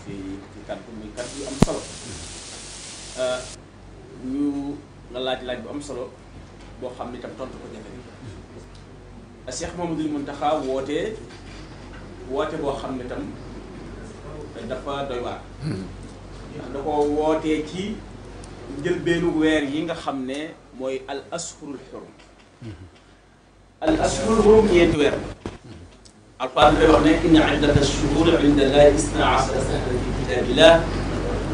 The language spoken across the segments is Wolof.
fi kàddu muy kàddu yu am solo ñu nga laaj bu am solo boo xam ne itam tontu ko jafe Cheikh Mouhamadoul Mountakha woote boo xam ne tam dafa doy waar ndax da ko wootee ci njëlbeenu weer yi nga xam ne mooy al ashurul xurum al ashurul xurum ñeenti weer alquran day wax ne inna iddata ash-shuhuri inda llahi isna ashara shahran fi kitabillah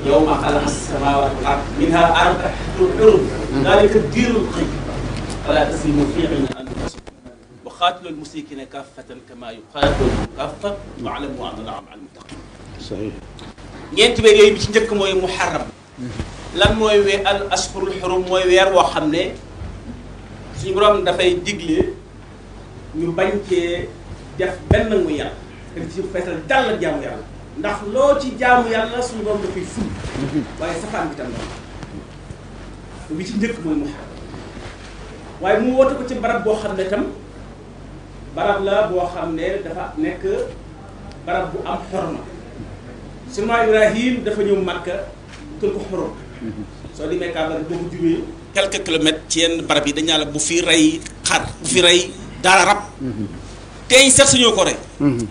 yawma xalaqa as-samawati wal ard minha arba'atun hurum dhalika ad-dinul qayyim fala tazlimu fihinna anfusakum wa qatilul mushrikina kaffatan kama yuqatilukum kaffa wa'lamu anna allaha ma'al muttaqin. Sahih. ñeenti weer yooyu bi ci njëkk mooy muharram. lan mooy al ashurul xurum mooy weer woo xam ne suñu borom dafay digle ñu bañ cee def benn mu yàlla te ci feesal dal ak jaamu yàlla ndax loo ci jaamu yàlla suñu borom dafay ful waaye safaan bi tam la bi ci njëkk mooy muharram waaye mu woote ko ci barab boo xam ne tam barab la boo xam ne dafa nekk barab bu am xorma seulement Ibrahim dafa ñëw Makka tël ko xorom soo demee Kaaba boo ko jubee quelques kilomètres ci yenn barab yi dañaa la bu fi rey xar bu fi rey daara rab teeñ sax suñoo ko rey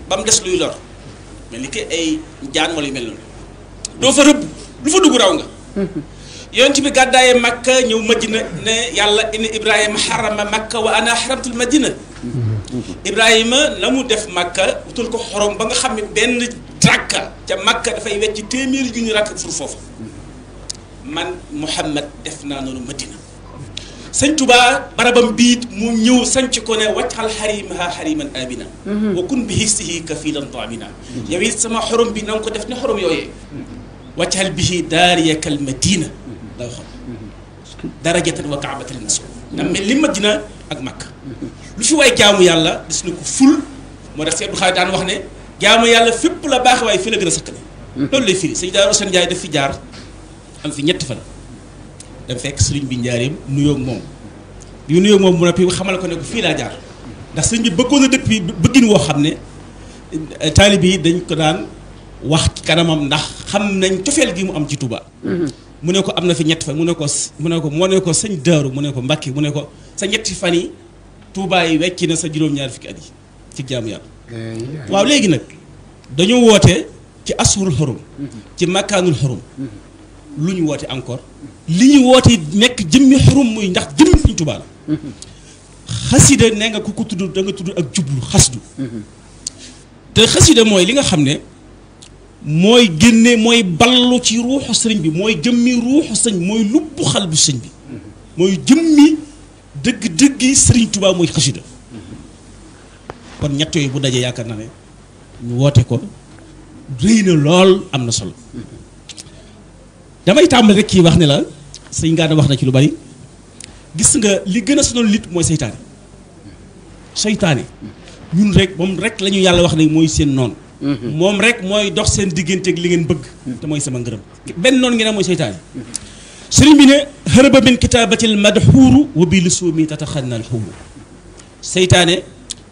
ba mu des luy lor mais li ko ay jaan wala yu mel noonu doo fa rëbb du fa dugg raw nga yonent bi gàddaayee Makka ñëw Madina ne yàlla inna Ibrahima xarama Makka wa ana xaramtul Madina Ibrahima la mu def Makka utal ko xorom ba nga xam ne benn rakka ca Makka dafay wecc téeméeri junni rakk fur foofu man Muhammad def naa noonu Madina sëñ Tuubaa barabam biit mu ñëw sanc ko ne waccal xarimaha xariman amina wa kun bi hissihi kafilan damina yow it sama xorom bi na nga ko def ne xorom yooyee waccal bihi daariyakal madina la waxoon darajatan wa kaabatan nasu ndax mel li Madina ak Makka lu fi waay jaamu yàlla gis na ko ful moo tax Seydou Xaay daan wax ne jaamu yàlla fépp la baax waaye fii la gën a sakkane loolu lay firi sëñ Daaru Asan Njaay daf fi jaar am fi ñetti fan dem fekk sëriñ bi njaareem nuyoog moom bi nuyoog moom mu ne xamal ko ne ko fii laa jaar ndax sëriñ bi bëggoon a dëkk bi bëggin woo xam ne taalib yi dañ ko daan wax ci kanamam ndax xam nañ cofeel gi mu am ci Touba. mu ne ko am na fi ñetti fan mu ne ko sëñ Daaru mu ne ko Mbàkke mu ne ko sa ñetti fan yi Touba yi wecci na sa juróom-ñaari fukki at yi ci jaamu yàlla waaw léegi nag dañoo woote ci ashurul xurum ci makkaanul xurum lu ñu woote encore li ñu woote nekk jëmmi xurum muy ndax jëmmi Sëñ Tuubaa la xasida nee nga ku ko tudd da nga tudd ak jublu xasdu te xasida mooy li nga xam ne mooy génne mooy ballu ci ruuxu sëriñ bi mooy jëmmi ruuxu sëñ mooy lubbu xal bu sëñ bi mooy jëmmi dëgg-dëggi Sëriñ Tuubaa mooy xasida kon ñett yooyu bu dajee yaakaar naa ne ñu woote ko rëy na lool am na solo damay tàmbali rek kii wax ne la sëñ Gana wax na ci lu bari gis nga li gën a sonal nit mooy seytaane ñun rek moom rek la ñu yàlla wax ne mooy seen noonu moom rek mooy dox seen diggante ak li ngeen bëgg te mooy sama ngërëm benn noonu ngeen am mooy seytaane sëriñ bi ne hërëba min kitaabatil madhuuru wa bi lusuumi tataxannal xuuru seytaane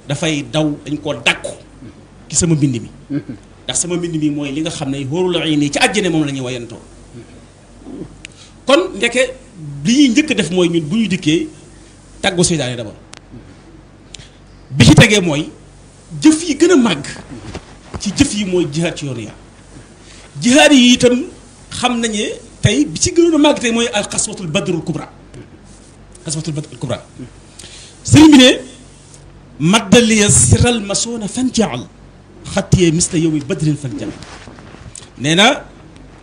dafay daw dañ koo dàkku ci sama mbind mi ndax sama mbind mi mooy li nga xam ne hóorul ay nii ci àjjane moom la ñuy wayantoo kon ndeke li ñuy njëkk def mooy ñun bu ñu dikkee tàggu seytaane d'abord bi ci tegee mooy jëf yi gën a màgg ci jëf yi mooy jihaad ci yoonu yàlla jihaad yi itam xam nañu tey bi ci gënoon a màgg tey mooy al xaswatul badrul kubra sëriñ bi ne maddaliya siral masoona fan jaal xattiyee misla yow mi badrin fan jaal nee na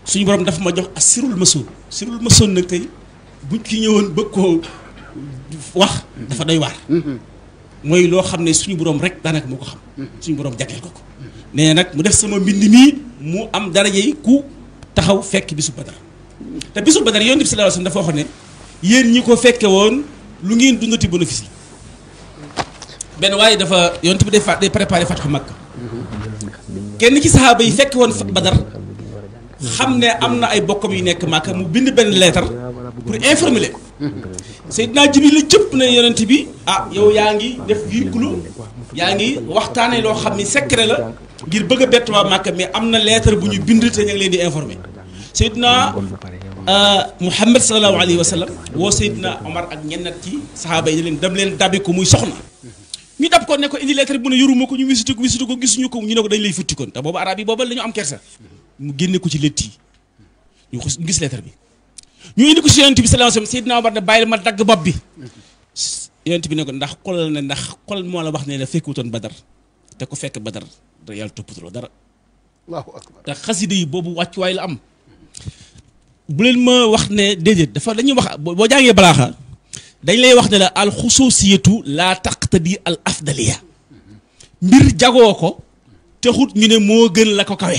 suñu borom dafa ma jox ak sirul masoon nag tey buñ ki ñëwoon bëgg koo wax dafa doy waar mooy loo xam ne suñu borom rek daanaka moo ko xam suñu borom jagleel ko nee nag mu def sama mbind mii mu am daraja yi ku taxaw fekk bisu badar te bisu badar yonent bi sallallahu alayhi wasallam dafa wax ne yéen ñi ko fekke woon lu ngeen dundati bénéfice yi benn waaye dafa yonent bi day préparé fatxu Makka kenn ci saxaaba yi fekke woon badar xam ne am na ay bokkam yu nekk Makka mu bind benn lettre pour informer leen Seydina Jibril la cëpp ne yonent bi yow yaa ngi def véhicule yaa ngi waxtaane loo xam ni secret la ngir bëgg a bett waa Màkka mais am na lettre bu ñu bind te ñu ngi leen di informé Seydina Muhammad sallallahu alayhi wa sallam woo Seydina Omar ak ñennat ci saxaaba yi leen dem leen dabi ko muy soxna ñu dab ko ne ko indi lettre bu ne yoruma ko ñu wisitu ko gisuñu ko ñu ne ko dañ lay futti kon te boobu arab yi booba la ñu am kersa mu génne ko ci lett yi ñu gis lettre bi ñu indi ko ci yonent bi sallallahu alayhi wa sallam Seydina Omar ne bàyyil ma dagg bopp bi yonent bi ne ko ndax xol moo la wax ne la fekkutoon Badar te ko fekk Badar da yàlla toppatuloo dara Allahu akbar te xasida yi boobu wàccuwaay la am bu leen ma wax ne déedéet dafa dañuy wax boo jàngee balaaxa dañ lay wax ne la al xususiyatu laa taqtadi al afdaliya mbir jagoo ko texut ñu ne moo gën la ko kawe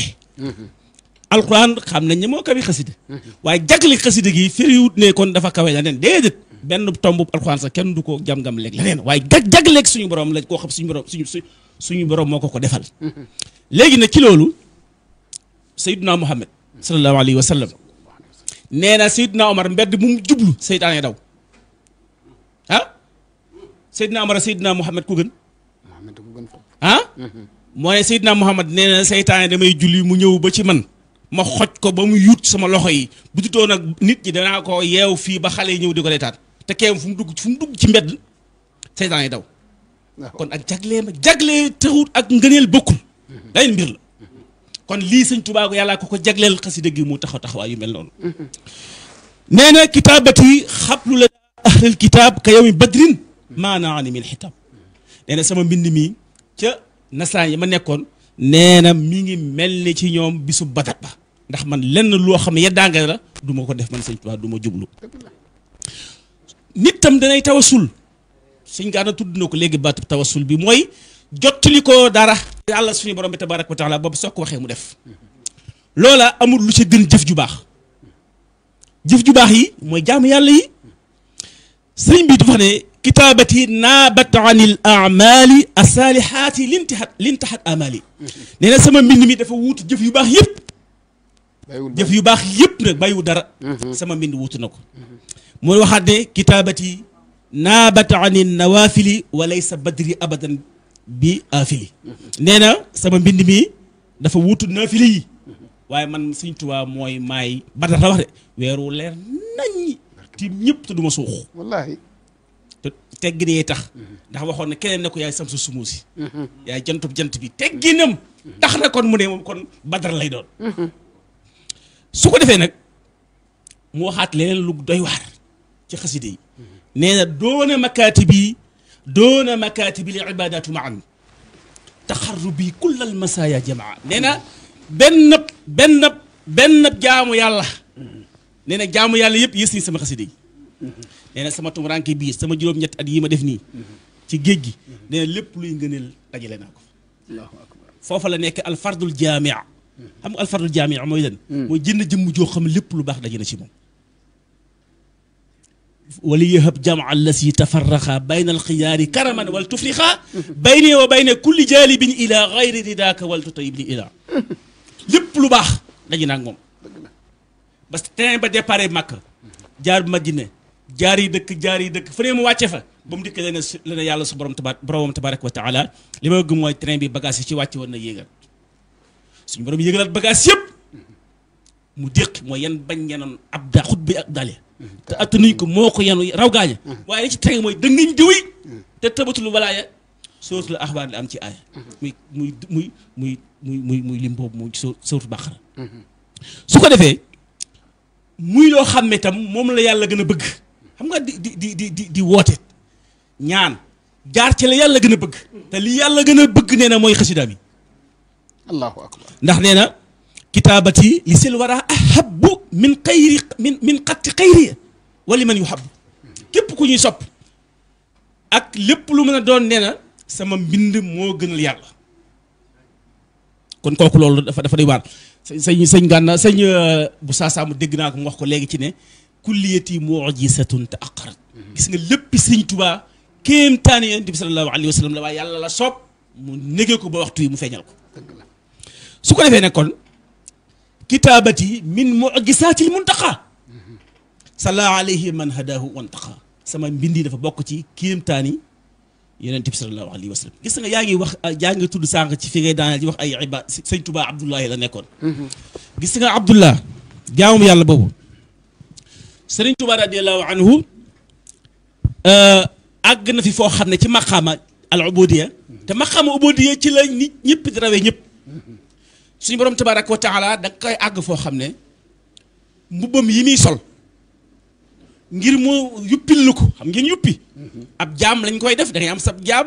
alquran xam nañ ne moo kawe xasida waaye jagle xasida gi firiwut ne kon dafa kawe la neen déedéet benn tomb alquran sax kenn du ko jam-gam léeg leneen waaye jagleeg suñu borom lañ koo xam suñu borom moo ko defal léegi nag ci loolu Seydina Muhammad sallallahu alayhi wa sallam nee na Seydina Omar mbedd bu mu jublu seytaane daw ah Seydina Omar Seydina Muhammad ku gën ah moo ne Seydina Muhammad nee na seytaane damay julli mu ñëw ba ci man ma xoj ko ba mu yuut sama loxo yi bu tutoo nag nit ñi danaa ko yeew fii ba xale yi ñëw di ko reetaan te keem fu mu dugg ci mbedd seytaane daw kon ak jaglee taxut ak ngëneel bokkul day mbir la kon lii sëñ Tuubaa yàlla ko jagleel xasida gi mu taxawaay yu mel noonu nee na kitaabati xablu la ahlil kitaab ka yawmi badrin maanaani min xitaab nee na sama mbind mi ca nasaan yi ma nekkoon nee na mi ngi mel ni ci ñoom bisu badat ba ndax man lenn loo xam ne yeddaanga la du ma ko def man sëñ Tuubaa du ma jublu nit tam danay tawasul sëñ Gana tudd na ko léegi baatu tawasul bi mooy jottali ko dara yàlla suñu borom bi tabaaraka wa taala boobu soo ko waxee mu def loola amul lu ci gën jëf ju baax yi mooy jaamu yàlla yi sëriñ bi dafa ne kitaabati naabat anil amali asalihaati lintahat amali nee na sama mbind mi dafa wuutu jëf yu baax yëpp nag bàyyiwu dara sama mbind wuutu na ko mooy waxaat ne kitaabati naabat anil nawafili wa laysa badri abadan bi afili nee na sama mbind mi dafa wuutu naafili yi waaye man Sëñ Tuubaa mooy maay Badar la wax de weeru leer naññi ti ñëpp te du ma suux wallaahi te tegginee tax ndax waxoon ne keneen ne ko yaay sam su sumuusi yaay jantub jant bi tegginam tax na kon mu ne moom kon Badar lay doon su ko defee nag mu waxaat leneen lu doy waar ci xaside yi nee na doona makaatibi li ibadatu maan taxarrubi kullal masaaya jamaa nee na benn jaamu yàlla nee na jaamu yàlla yëpp yës ni sama xasida yi nee na sama tumuranke bii sama juróom-ñett at yi ma def nii ci géej gi nee na lépp luy ngëneel dajale naa ko foofa la nekk alfardul jaamia xam nga alfardul jaamia mooy lan mooy jënd jëmm joo xam lépp lu baax daje na ci moom wali yahab jamaa allasi tafarraxa bayna alxiyaari karaman wal tufrixa bayni wa bayna kulli jalibin ila gayri ridaka wal tutayib li ila lépp lu baax daje naa ak moom parce que terrain ba départ Makka jaar Madina jaar yi dëkk fu ne mu wàcce fa ba mu dikkee la ne yàlla su borom tabaraka wa taala li ma gëm mooy train bi bagage yi ci wàcce woon na yéegal suñu borom yéegalaat bagage yëpp mu déqi mooy yan bañ yenoon abda xut bi ak dale te attanuñ ko moo ko yenu raw gaaña waaye li ci tege mooy dëngañ diwi te tëbatul walaaya suratul axbaar la am ci aaya muy lim boobu muy suratul baqara su ko defee muy loo xam ne tam moom la yàlla gën a bëgg xam nga di woote ñaan jaar ci la yàlla gën a bëgg te li yàlla gën a bëgg nee na mooy xasidaam yi allahu akbar ndax nee na kitaabati li sil wara ahabbu min xatti xayri wali man yuhabbu képp ku ñuy sopp ak lépp lu mën a doon nee na sama mbind moo gënal yàlla kon kooku loolu dafa day waar sëñ Gana sëñ bu saasaam dégg naa ko mu wax ko léegi ci ne kulliyati mu'jizatun te aqarat gis nga léppi sëñ Tuubaa kéemtaani Yonent bi sallallahu alayhi wa sallam la waaye yàlla la soob mu négee ko ba waxtu yi mu feeñal ko su ko defee nag kon kitaabati min mu'jizatil muntaqa salla alayhi man hadahu wantaqa sama mbindi dafa bokk ci kéemtaani yonent bi sallallahu alayhi wa sallam gis nga yaa ngi wax yaa ngi tudd sànq ci fi ngay daaneel di wax ay ibaad sëñ Tuubaa Abdullahi la nekkoon gis nga Abdullah jaamu yàlla boobu sëriñ Tuubaa radiyallahu anhu àgg na fi foo xam ne ci maqaama al ubudiya te maqaama ubudiya ci la nit ñëpp di rawee ñëpp suñu borom tabaraka wa taala da koy àgg foo xam ne mbubbam yi muy sol ngir mu yuppil lu ko xam ngeen yuppi ab jaam lañ koy def da ngay am sab jaam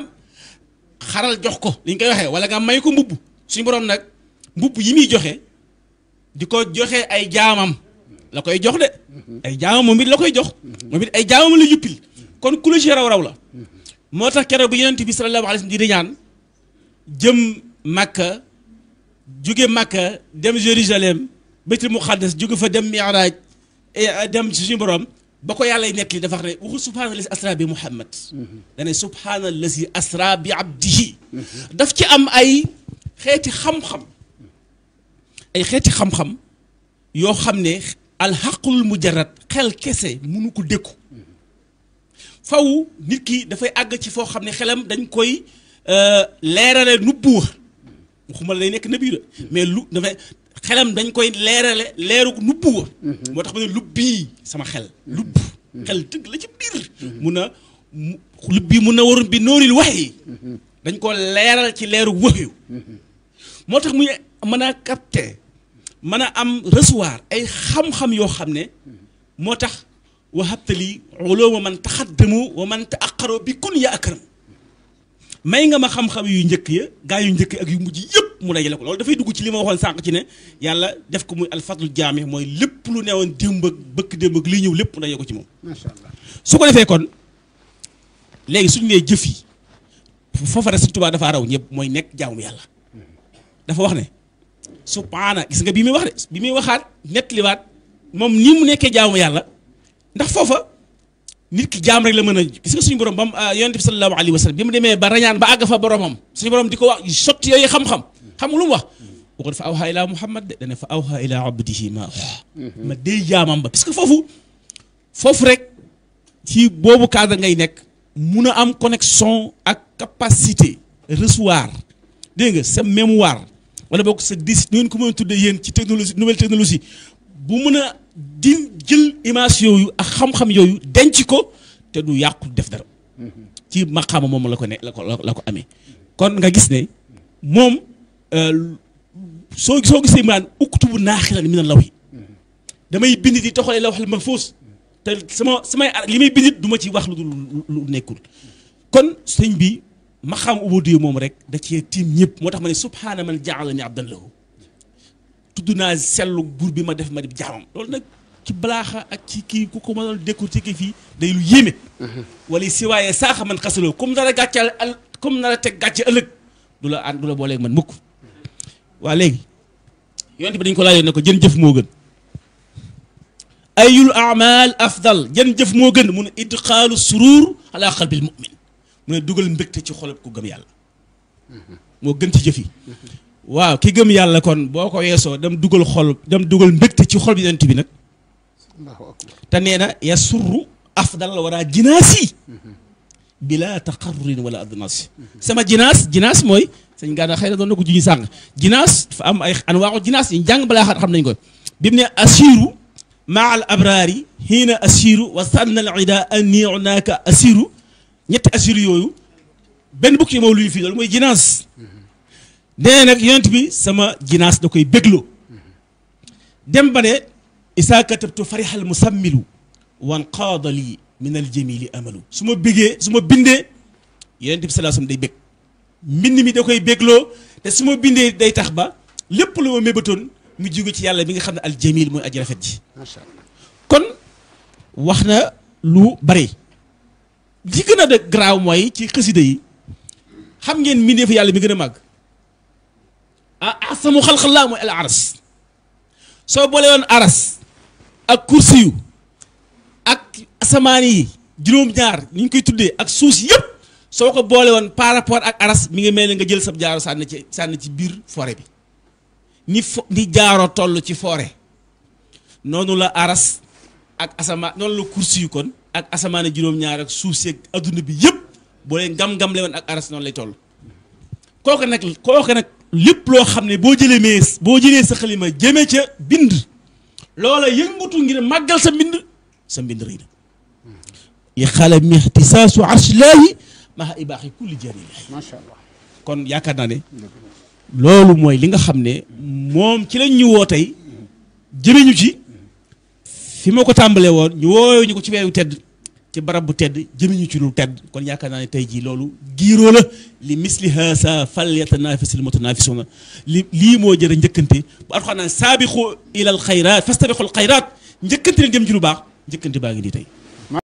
xaral jox ko liñ koy waxee wala nga may ko mbubb suñu borom nag mbubb yi muy joxe di ko joxe ay jaamam la koy jox de ay jaamam moom it la koy jox moom it ay jaamam la yuppil kon ku la ci raw raw la moo tax keroog bu yonent bi sallallahu alayhi wa sallam di ñaan jëm Makka jóge Makka dem Jérusalem Baytul Muqaddas jóge fa dem Mi'raj dem ci suñu borom ba ko yàlla nekk li dafa wax ne waxu subhaanallazi asra bi Muhammad dane subhaanallazi asra bi abdihi daf ci am ay xeeti xam-xam ay xeeti xam-xam yoo xam ne alxaqul mujarrad xel kese mënu ko dékku faw nit ki dafay àgg ci foo xam ne xelam dañ koy leerale nubbuwa waxuma la day nekk nabi la mais lu dafay xelam dañ koy leerale leeru nubbuwa moo tax ma ne lubbii sama xel lubb xel dëgg la ci biir mun a lubbii mun na waroon bi nooril wax yi dañ ko leeral ci leeru wax yu moo tax muy mën a capter mën a am recevoir ay xam-xam yoo xam ne moo tax wahabtali uluma man taxaddamu wa man taaqaro bi kun ya akram may nga ma xam-xam yu njëkk ya gaa yu njëkk ak yu mujj yëpp mu dajale ko loolu dafay dugg ci li ma waxoon sànq ci ne yàlla def ko muy alfadlu jaami mooy lépp lu newoon démb ak bëkk démb ak liy ñëw lépp mu dajale ko ci moom. macha allah su ko defee kon léegi suñu nee jëf yi foofa rek Sëñ Tuubaa dafa raw ñëpp mooy nekk jaamu yàlla dafa wax ne subhaana gis nga bi muy wax de bi muy waxaat nettaliwaat moom ni mu nekkee jaamu yàlla ndax foofa. nit ki jaam rek la mën a gis nga suñu borom bam yonent bi sallallahu alayhi wa sallam bi mu demee ba rañaan ba àgg fa boromam suñu borom di ko wax sotti yooyu xam-xam xam nga lu mu wax waxul fa awha ila muhammad de dane fa awha ila abdihi ma ma dey jaamam ba parce que foofu rek ci boobu cadre ngay nekk mun a am connexion ak capacité recevoir dégg nga sa mémoire wala boog sa dis nu ngeen ko mën a tuddee yéen ci technologie nouvelle technologie bu mun a di jël image yooyu ak xam-xam yooyu denc ko te du yàqu def dara ci maqaama moom la ko ne la ko amee kon nga gis ne moom soo gisee maan uktubu naaxilan min al-lawhi damay bind di toxalee lawhul mahfuus te samay li may bindit du ma ci wax lu nekkul kon sëñ bi maqaam ubudiyya moom rek da cee tiim ñëpp moo tax ma ne subhaana man ja'alani abdan lahu tudd naa sellu buur bi ma def ma di jaamam loolu nag ci balaaxa ak ci kii ku ko mënoon décortiquer fii day lu yéeme wala si waaye saaxa man xasaloo comme nar a gàccal comme nar a teg gàcce ëllëg du la booleeg man mukk waa léegi yonent bi dañ ko laajoon ne ko jën jëf moo gën ayul amal afdal jën jëf moo gën mu ne idxaalu surur ala qalbil mu'min mu ne dugal mbégte ci xolab ku gëm yàlla moo gën ci jëf yi waaw ki gëm yàlla kon boo ko weesoo dem dugal mbégte ci xol bi yonent bi nag te nee na yasurru afdal wara jinaasi bila taqarrurin wala adnaasi sama jinaas mooy sëñ Gana xëy na doon na ko juñu sàng jinaas dafa am ay anwaaxu jinaas yi jàng balaa xam nañ ko bi mu ne asiru maa al abraari hiina asiru wa sanna al ida anni unaaka asiru ñetti asiru yooyu benn bukk yi moom lu ñu fii loolu mooy jinaas nee nag yonent bi sama jinaas da koy bégloo dem ba ne isaa katabtu farihal musammilu wan qaada lii min al jamili amalu su ma bindee yonent bi salaa day bég mbind mi da koy bégloo te su ma bindee day tax ba lépp lu ma mébatoon mu jóge ci yàlla bi nga xam ne al jamil mooy aji rafet ji kon wax na lu bari li gën a de garaaw mooy ci xasida yi xam ngeen mbindeefu yàlla mi gën a màgg asamu xalqallaa mooy al aras soo boole woon aras ak kursi yu ak asamaan yi juróom-ñaar ni ñu koy tuddee ak suus yëpp soo ko boole woon par rapport ak aras mi ngi mel ne nga jël sab jaaro sànni ci biir forêt bi ni jaaro toll ci forêt noonu la aras ak asamaan noonu la kursi yu kon ak asamaan juróom-ñaar ak suuf si ak adduna bi yëpp boo leen gam-gam le woon ak aras noonu lay toll kooku nag lépp loo xam ne boo jëlee sa xalima jëmee ca bind loola yëngutu ngir màggal sa mbind rëy na yi xale mi ihtisaasu arshilaahi maa ibaaxi kulli jarilahi macha allah kon yaakaar naa ne loolu mooy li nga xam ne moom ci lañ ñu woo tey jëme ñu ci fi ma ko tàmbalee woon ñu wooyo ñu ko ci weeru tedd ci barab bu tedd jëme ñu ci lu tedd kon yaakaar naa ne tey jii loolu giiroo la li misli haasa fal yatanaafasil mutanaafisuuna lii moo jër a njëkkante bu Alxuraan naan saabiqu ilal xayraat fastabiqul xayraat njëkkante leen jëm ci lu baax njëkkante baa ngi nii tey